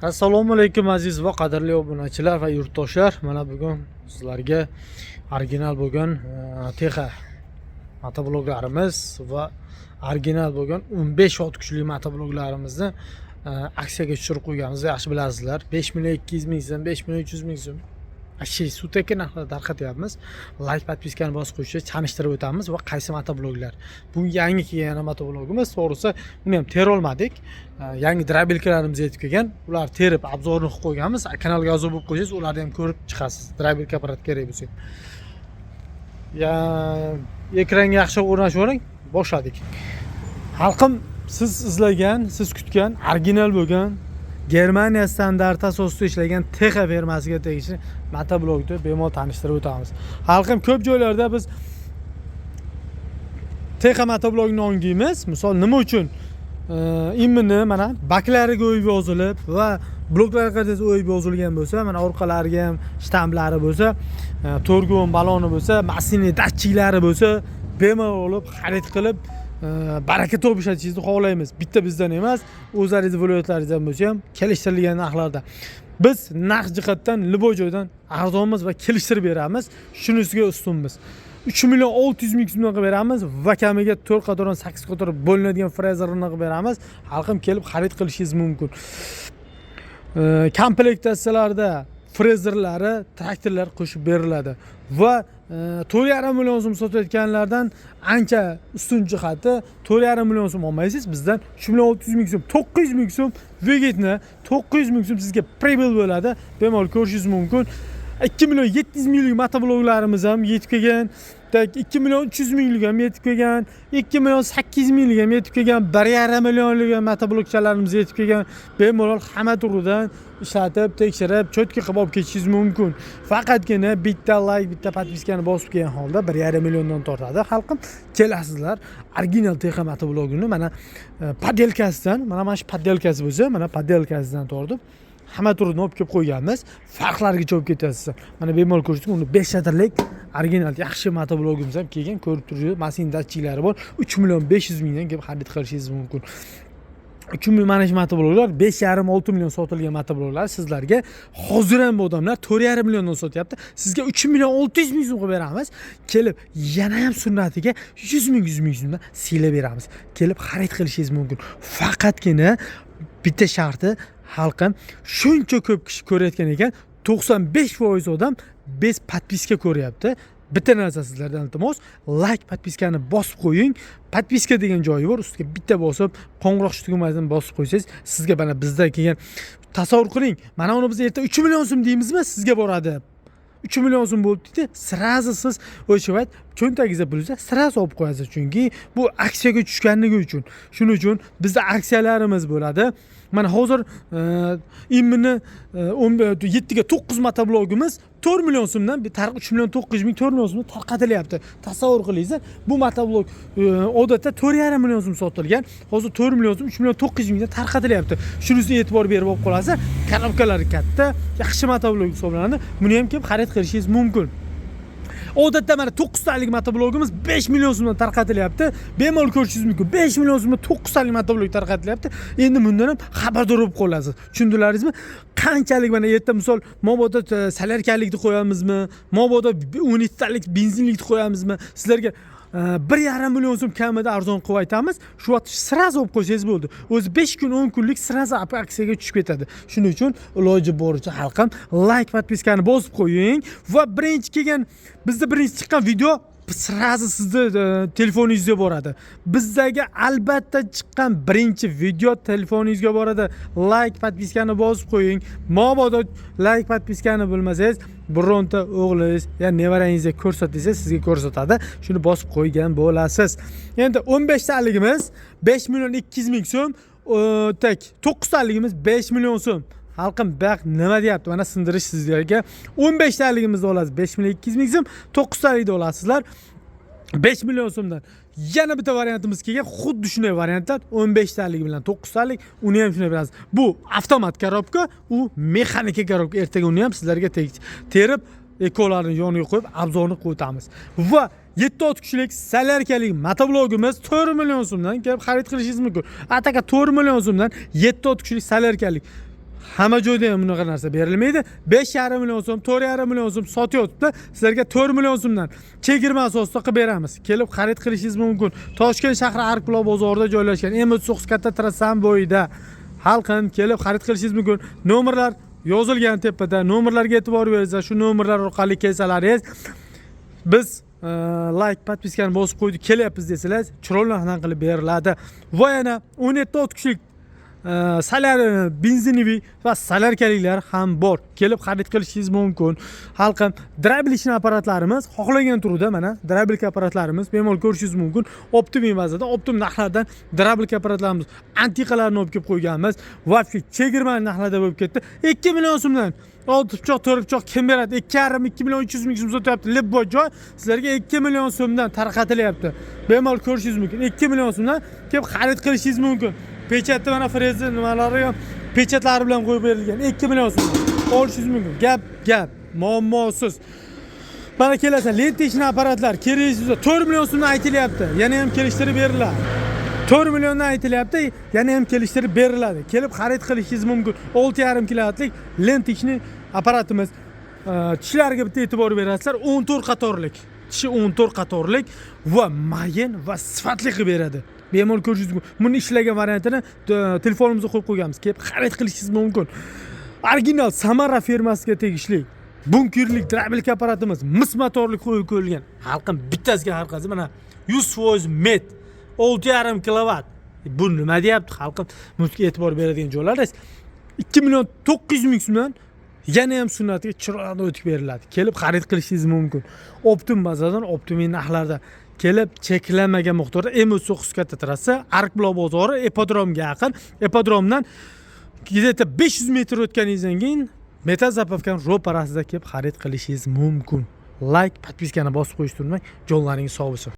Assalomu alaykum, aziz va qadrli obunachilar va yurtdoshlar. Mana bugun sizlarga original bo'lgan Texa motobloklarimiz va original bo'lgan 15 ot kuchli motobloklarimizni aksiyaga tushirib qo'yganimizni yaxshi bilasizlar. 5 million 200 ming so'm, 5 million 300 ming so'm. Вообще sutaki narxlarda tarqatyapmiz. Layk, подписка ni bosib qo'yishni tanishtirib o'tamiz va qaysi motobloklar. Bu yangi kelgan motoblokimiz, to'g'risi uni ham terolmadik. Yangi дробилка larimiz yetib kelgan. Ular terib, обзор ni qilib qo'yganmiz. Kanalga a'zo bo'lib qo'ysangiz, ularni ham ko'rib chiqasiz. Дробилка apparat kerak bo'lsa. Ya, ekranga yaxshi o'rnashib oling. Boshladik. Xalqim, siz izlagan, siz kutgan original bo'lgan, Germaniya standarti asosida ishlagan Texa firmasiga tegishli motoblokni bemalol tanishtirib o'tamiz. Xalqim, ko'p joylarda biz Texa motoblokni ongiymiz. Misol, nima uchun? Именно mana baklariga o'yib yozilib va bloklarga qarsangiz o'yib yozilgan bo'lsa, mana orqalariga ham shtamplari bo'lsa, to'rgo'n baloni bo'lsa, mashinali datchiklari bo'lsa, bemalol olib xarid qilib, baraka topib ishlatishingizni xohlaymiz. Bitta bizdan emas, o'zlaringizni viloyatlaringizdan bo'lsa ham kelishtirilgan narxlarda. Biz narx jihatdan любой joydan arzonmiz va kelishtirib beramiz. Shunisiga ustunmiz. 3 million 600 ming so'mdan qilib beramiz va kamiga 4 qatordan 8 qator bo'linadigan frezerni qilib beramiz. Xalqim, kelib xarid qilishingiz mumkin. Komplektatsiyalarda frezerlari, traktorlar qo'shib beriladi va 4,5 million so'm sotayotganlardan ancha ustun jihati, 4,5 million so'm olmaysiz bizdan, 3 million 600 ming so'm, 900 ming so'm выгодно, 900 ming so'm sizga прибыль bo'ladi. Bemalol ko'rishingiz mumkin. 2 million 700 minglik motobloklarimiz ham yetib kelgan. Так, 2 million 300 minglik ham yetib kelgan, 2 million 800 minglik ham yetib kelgan, 1,5 millionlik ham motoblokchalarimiz yetib kelgan. Bemalol hamma turidan ishlatib, tekshirib, чётко qilib olib ketishingiz mumkin. Faqatgina bitta layk, bitta подписка ni bosib kelgan holda 1,5 milliondan tortadi. Xalqim, kelasizlar, original Texa motoblogini mana подделка sidan, mana shu подделка si bo'lsa, mana подделка sidan tortib hamma turini olib kelib qo'yganmiz. Farqlarigacha olib ketasiz. Mana bemalol ko'rishdik, uni 5 shatrlik original yaxshi motoblogimiz ham kelgan, ko'rib turibsiz, mashin datchiklari bor. 3 million 500 mingdan kelib xarid qilishingiz mumkin. 3 million mana shu motobloklar 5,5-6 million sotilgan motobloklar sizlarga hozir ham bu odamlar 4,5 milliondan sotyapti. Sizga 3 million 600 ming so'm qilib beramiz. Kelib yana ham sunnatiga 100 ming, 100 ming so'mdan siylab beramiz. Kelib xarid qilishingiz mumkin. Faqatgina bitta sharti, xalqim, shuncha ko'p kishi ko'rayotgan ekan, 95% odam без подписка ko'ryapti. Bitta narsa sizlardan iltimos, layk, подписка ni bosib qo'ying. Подписка degan joyi bor, ustiga bitta bosib, qo'ng'iroq tugmasini bosib qo'ysangiz, sizga mana bizda kelgan, tasavvur qiling, mana uni biz erta 3 million so'm deymizmi, sizga boradi. 3 million so'm bo'libdi deydi, сразу siz o'sha payt cho'ntagingizda pul bo'lsa, сразу olib qo'yasiz, chunki bu aksiyaga tushganligi uchun. Shuning uchun bizda aksiyalarimiz bo'ladi. Mana hozir именно 7 ga 9 motoblogimiz 4 million so'mdan bir 3 million 900 ming, 4 million so'mdan tarqatilyapti. Tasavvur qilingizlar, bu motoblok odatda 4,5 million so'm sotilgan, hozir 4 million so'm, 3 million 900 mingdan tarqatilyapti. Shunisiga e'tibor berib olib qolasizlar. Korobkalari katta, yaxshi motoblok hisoblanadi. Buni ham kelib xarid qilishingiz mumkin. Odatda mana to'qqiztalik motoblogimiz 5 million so'mdan tarqatilyapti. Bemalol ko'rishingiz mumkin, 5 million so'mdan to'qqiztalik motoblog tarqatilyapti. Endi bundan ham xabardor bo'lib qolasiz, tushundilaringizmi? Qanchalik mana erta, misol, mabodo solyarkalikni qo'yamizmi, mabodo 12talik benzinlikni qo'yamizmi, sizlarga 1,5 million so'm kamida arzon qilib aytamiz. Shu vaqt сразу olib qo'ysangiz bo'ldi. O'zi 5 kun, 10 kunlik сразу aksiyaga tushib ketadi. Shuning uchun iloji boricha, xalqim, layk, подписка ni bosib qo'ying va birinchi kelgan, bizda birinchi chiqqan video сразу sizni telefoningizga boradi. Bizdagi albatta chiqqan birinchi video telefoningizga boradi. Layk, подписка ni bosib qo'ying. Mabodo layk, подписка ni bilmasangiz, bironta o'g'lingiz yo nevarangizga ko'rsat desangiz, sizga ko'rsatadi. Shuni bosib qo'ygan bo'lasiz. Endi 15taligimiz 5 million 200 ming so'm, так, 9taligimiz 5 million so'm. Xalqim, bu nima deyapti? Mana sindirish sizlarga 15taligimizni olasiz 5 million 200 ming so'm, 9talikni olasizlar 5 million so'mdan. Yana bitta variantimiz kelgan, xuddi shunday variantlar, 15talik bilan 9talik, uni ham shunday beramiz. Bu avtomat korobka, u mexanika korobka. Ertaga uni ham sizlarga terib, ekolarni yoniga qo'yib, обзор ni qilib o'tamiz. Va 7 ot kuchlik solyarkalik motoblogimiz 4 million so'mdan kelib xarid qilishingiz mumkin. Ataka 4 million so'mdan 7 ot kuchlik solyarkalik. Hamma joyda ham bunaqa narsa berilmaydi. 5,5 million so'm, 4,5 million so'm sotyapti, sizlarga 4 million so'mdan chegirma asosida qilib beramiz. Kelib xarid qilishingiz mumkin. Toshkent shahri, Ark bozorida joylashgan, M39 katta trassani bo'yida. Xalqim, kelib xarid qilishingiz mumkin. Nomerlar yozilgan tepada, nomerlarga e'tibor bersa, shu nomerlar orqali kelsalaringiz, biz layk, подписка ni bosib qo'ydik, kelyapmiz desalar, chiroyli narxdan qilib beriladi. Va yana 17 ot kuchlik solyar, бензиновый va solyarkaliklar ham bor, kelib xarid qilishingiz mumkin. Xalqim, дробилочный apparatlarimiz xohlagan turida, mana дробилка apparatlarimiz bemalol ko'rishingiz mumkin. Оптовый bazada, оптом narxlardan дробилка apparatlarimiz, antiqalarni olib kelib qo'yganmiz. Вообще chegirma narxlarda bo'lib ketdi. 2 million so'mdan olti pichoq, to'rt pichoq kim beradi? 2,5, 2 million 300 ming so'm sotyapti любой joy, sizlarga 2 million so'mdan tarqatilyapti. Bemalol ko'rishingiz mumkin, 2 million so'mdan kelib xarid qilishingiz mumkin. Pechatni mana, frezi nimalari ham pechatlari bilan qo'yib berilgan. 2 million so'mdan olishingiz mumkin, gap gap muammosiz. Mana kelasan, ленточный apparatlar kerakli, 4 million so'mdan aytilyapti, yana ham kelishtirib beriladi. 4 milliondan aytilyapti, yana ham kelishtirib beriladi. Kelib xarid qilishingiz mumkin. 6,5 kilovatlik ленточный apparatimiz. Tishlariga bitta e'tibor berasizlar, 14 qatorlik tishi, 14 qatorlik va mayin va sifatli qilib beradi. Bemalol ko'rishingiz mumkin. Buni ishlagan variantini telefonimizga qo'yib qo'yganmiz, kelib xarid qilishingiz mumkin. Original Samara firmasiga tegishli bunkerlik дробилка apparatimiz, mis motorli qo'yib qo'yilgan. Xalqim, bittasiga harqasi mana 100% медь, 6,5 kilovat. Bu nima deyapti, xalqim? Bunga e'tibor beradigan joylar, 2 million 900 ming so'mdan yana ham sunnatiga chiroyli o'tib beriladi. Kelib xarid qilishingiz mumkin. Оптом bazadan, оптовый narxlarda kelib, cheklanmagan miqdorda. M39 katta trassa, Ark bozori, ipodromga yaqin. Ipodromdan где-то 500 metr o'tganingizdan keyin metan заправка ni ro'parasida kelib xarid qilishingiz mumkin. Layk, подписка ni bosib qo'yishni unutmang. Jonlaringiz sog' bo'lsin.